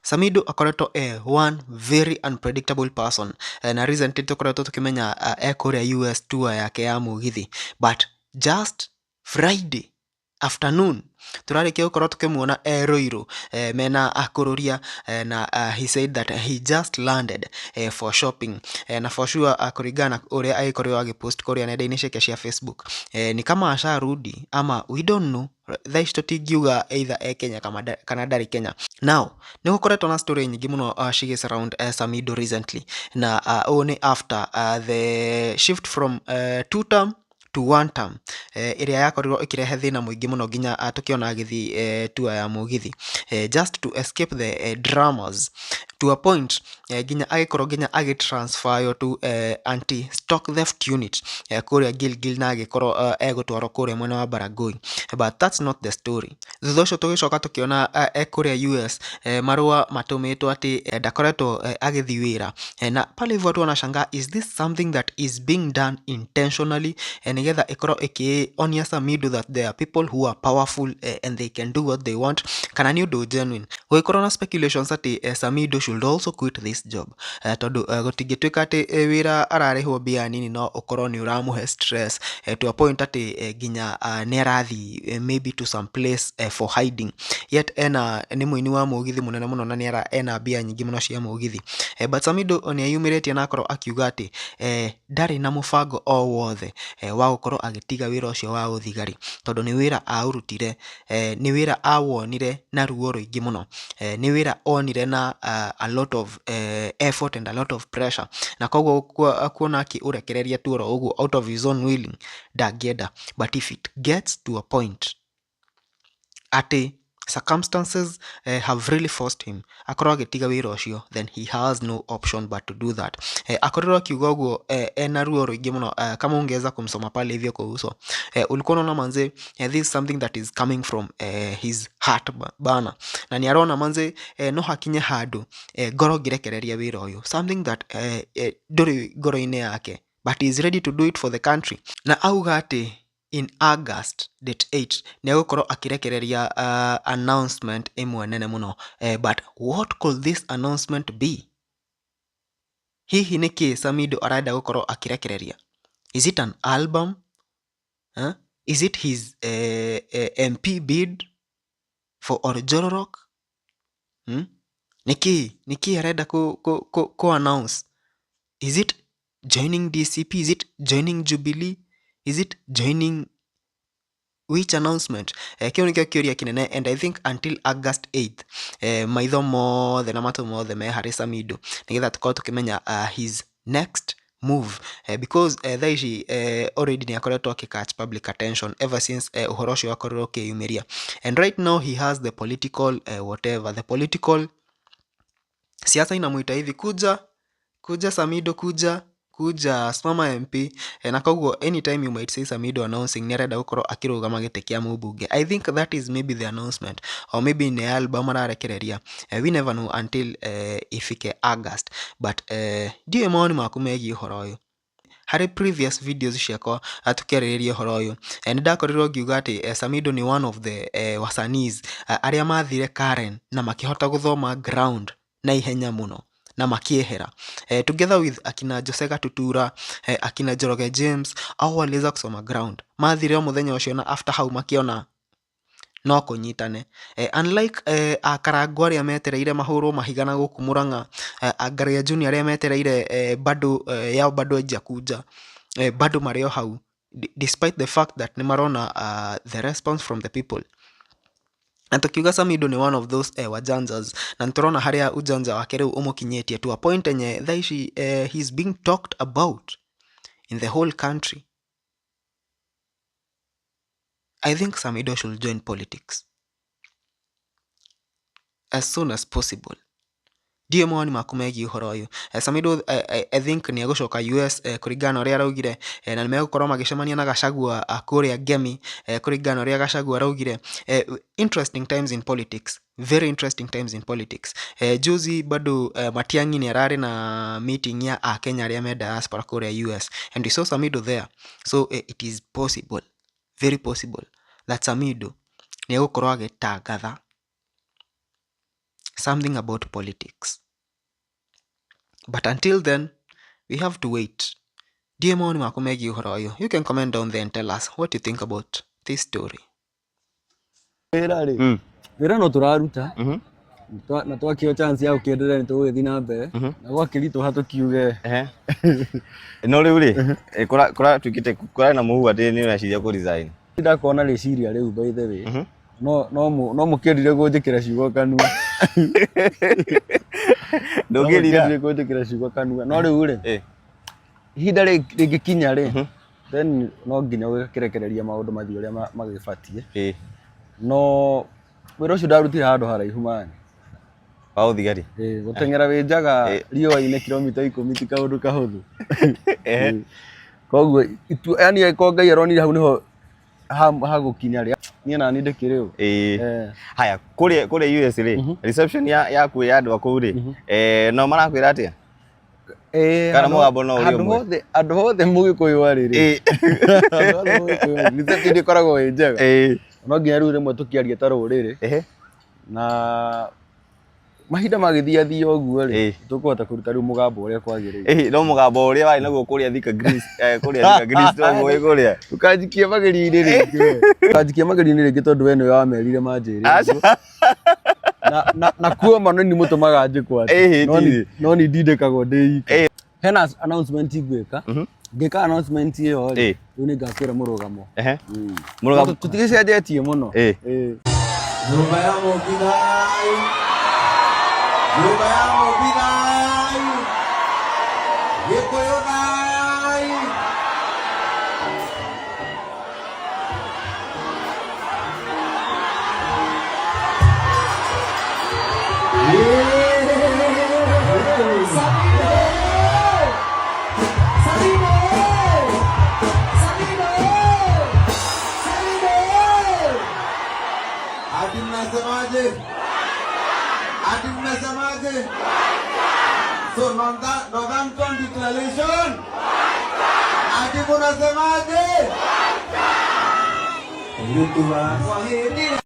Samido akoretwo e one very unpredictable person, na recently tũkoretwo tũkĩmenya e kũrĩa US tour yake ya mũgithi, but just Friday afternoon turarĩkia gũkorwo tũkĩmuona e Ruiru mena akũrũria, na he said that he just landed for shopping, na for sure, kũringana na ũrĩa agĩkorirwo agĩpost kũrĩa nenda-inĩ ciake cia Facebook, ni kama asharudi ama we don't know. Thaa ici tũtingiuga either e Kenya kana ndarĩ Kenya. Now nĩ gũkoretwo na story nyingĩ mũno cigĩ surround Samido recently, na ũũ nĩ after the shift from two term to one term, ĩrĩa yakorirwo ĩkĩrehe thĩna mũingĩ mũno nginya tũkĩona agĩthiĩ tour ya mũgithi just to escape the dramas, to a point nginya agĩkorwo nginya agĩtransferyo to anti stock theft unit kũrĩa Gilgil, na agĩkorwo egũtwarwo kũrĩa mwena wa Baragoi. But that's not the story. Thutha ũcio tũgĩcoka tũkĩona e kũrĩa US, marũa matũmĩtwo atĩ ndakoretwo agĩthiĩ wĩra, na pale hivyo watu wanashangaa, is this something that is being done intentionally nĩgetha ĩkorwo ĩkĩonia Samido that there are people who are powerful and they can do what they want, kana nĩ ũndũ genuine? Gũgĩkorwo na speculations atĩ Samido should also quit this job, tondũ gũtingĩtuĩka atĩ wĩra ararĩhwo mbia nini no ũkorwo nĩ ũramũhe stress to a point atĩ nginya nĩ arathiĩ maybe to some place for hiding, yet ena nĩ mũini wa mũgithi mũnene mũno na nĩ ena mbia nyingĩ mũno cia mũgithi. But Samido nĩ eyumĩrĩtie na akorwo akiuga atĩ ndarĩ na mũbango o wothe wa gũkorwo agĩtiga wĩra ũcio wa ũthigari, tondũ nĩ wĩra aũrutire, nĩ wĩra awonire na ruo rũingĩ mũno, nĩ wĩra onire na a lot of effort and a lot of pressure, na koguo kuona akĩũrekereria tu oro ũguo out of his own willing ndangĩenda. But if it gets to a point atĩ circumstances have really forced him akorwo agĩtiga wĩra ũcio, then he has no option but to do that. Akorirwo akiuga ũguo ena ruo rũingĩ mũno. Kama ungeweza kumsoma pale hivyo kwa uso, ulikuwa unaona manze, this is something that is coming from his heart bana, na nĩ arona manze no hakinye handũ ngoro ngĩrekereria wĩra ũyũ, something that ndũrĩ ngoro-inĩ yake, but he is ready to do it for the country. Na auga atĩ in August date 8 nĩ egũkorwo akĩrekereria announcement ĩmwe nene mũno. But what could this announcement be? Hihi nĩ kĩ Samido arenda gũkorwo akĩrekereria? Is it an album, huh? Is it his MP bid for Oljororok, Nĩ kĩ arenda ku announce? Is it joining DCP? Is it joining Jubilee? Is it joining which announcement? Kĩu nĩkĩo kĩũria kĩnene, and I think until August 8th, maitho mothe na matũ mothe me harĩ Samido nĩgetha tũkorwo tũkĩmenya his next move, because thaa ici already nĩ akoretwo akĩ catch public attention ever since ũhoro ũcio wakorirwo ũkĩyumĩria, and right now he has the political whatever, the political siasa inamuita hivi, "Kuja, kuja Samido, kuja, kuja, simama MP." Na koguo anytime you might see Samido announcing nĩ arenda gũkorwo akĩrũgama gĩtĩ kĩa mũmbunge. I think that is maybe the announcement, or maybe nĩ album ararekereria. We never know until ifike August. But ndiũĩ mawoni maku megiĩ ũhoro ũyũ. Harĩ previous videos ciakwa tũkĩarĩrĩria ũhoro ũyũ, nĩ ndakorirwo ngiuga atĩ Samido nĩ one of the wasanii arĩa mathire Karen na makĩhota gũthoma ground na ihenya mũno na makĩehera, together with akina Jose Gatutura, akina Njoroge James. Au waliweza kusoma ground, mathire o mũthenya ũcio, na after hau makĩona no kũnyitane, unlike akarango arĩa metereire mahũrwo mahiga na gũkũ Murang'a, Angaria Junior arĩa metereire bado yao bado haijakuja, bado marĩ o hau despite the fact that nĩ marona the response from the people. Na tukiuga Samido ni one of those wajanjas, na nĩtũrona harĩa ujanja wake rĩu ũmũkinyĩtie to a point enye thaa ici he's being talked about in the whole country. I think Samido should join politics as soon as possible. Ndiũĩ mawoni maku megiĩ ũhoro ũyũ. Samido I think nĩ egũcoka US kũringana na ũrĩa araugire, na nĩ megũkorwo magĩcemania na Gachagua kũrĩa Ngemi, kũringana na ũrĩa Gachagua araugire. Interesting times in politics, very interesting times in politics. Juzi bado Matiang'i nĩ ararĩ na meeting ya akenya arĩa me diaspora kũrĩa US, and we saw Samido there. So it is possible, very possible, that Samido nĩ egũkorwo agĩtangatha Something about politics. But until then, we have to wait. Ndiũĩ mawoni maku megiĩ ũhoro ũyũ. You can comment down there and tell us what you think about this story. Wĩra rĩ, wĩra no tũraruta na twakĩo chance ya gũkĩenderea nĩ tũgũgĩthiĩ na mbere na gwakĩritũha tũkiuge. No rĩu rĩ, kũratuĩkĩte kũrarĩ na mũhuhu atĩ nĩ ũreciria kũ resign. Ndakorwo na rĩciria rĩu, by the way, no mũkĩendire kũnjĩkĩra ciugo kanua. Ndũngĩrira. No mũkĩendire kũnjĩkĩra ciugo kanua, no rĩu rĩ, ihinda rĩngĩkinya rĩ, then no nginya ũgĩkĩrekereria maũndũ mathiĩ ũrĩa magĩbatiĩ. No wĩra ũcio ndarutire handũ haraihu mani. Wa ũthigari. Gũteng'era wĩ njaga riũa-inĩ kilomita 10 ti kaũndũ kahũthũ. Koguo yani angĩkorwo Ngai aronire hau nĩho hagũkinya rĩ, niĩ nani ndĩkĩrĩ ũ. Haya, kũrĩa US rĩ, reception yaku ya andũ a kũu rĩ, no marakwĩra atĩa? Kana mũgambo no ũrĩ Handũ ũmwe? hothe, andũ hothe mũgĩkũyũ arĩ rĩ, andũ hothe mũgĩkũyũ arĩ, reception ĩkoragwo ĩ njega. No nginya rĩu rĩmwe tũkĩaria ta rũrĩrĩ na mahinda magĩthiathia ũguo rĩ, tũkũhota kũruta rĩu mũgambo ũrĩa kwagĩrĩire. No mũgambo ũrĩa warĩ naguo kũrĩa Thika Greece, kũrĩa Thika Greece toguo wĩ kũrĩa. Ndũkanjikie magerio-inĩ rĩngĩ we. Ndũkanjikie magerio-inĩ rĩngĩ tondũ we nĩwe wamerire manjĩre ũguo. Na kuoma no nĩ mũtũmaga njĩkwo atĩ. Ndirĩ. No ni ndindĩkagwo ndĩ ika. Hena announcement ngwĩka. Ngĩka announcement ĩyo rĩ, rĩu nĩ ngakwĩra mũrũgamo. Mũrũgamo. Tũtigĩcenjetie mũno. Nyũmba ya Mũmbi thayũ. Nyũmba ya Mũmbi thayũ. Gĩkũyũ thayũ. Ati mnasemaje? Ati mnasemaje? So Northampton Declaration. Ati mnasemaje? Kwaheri.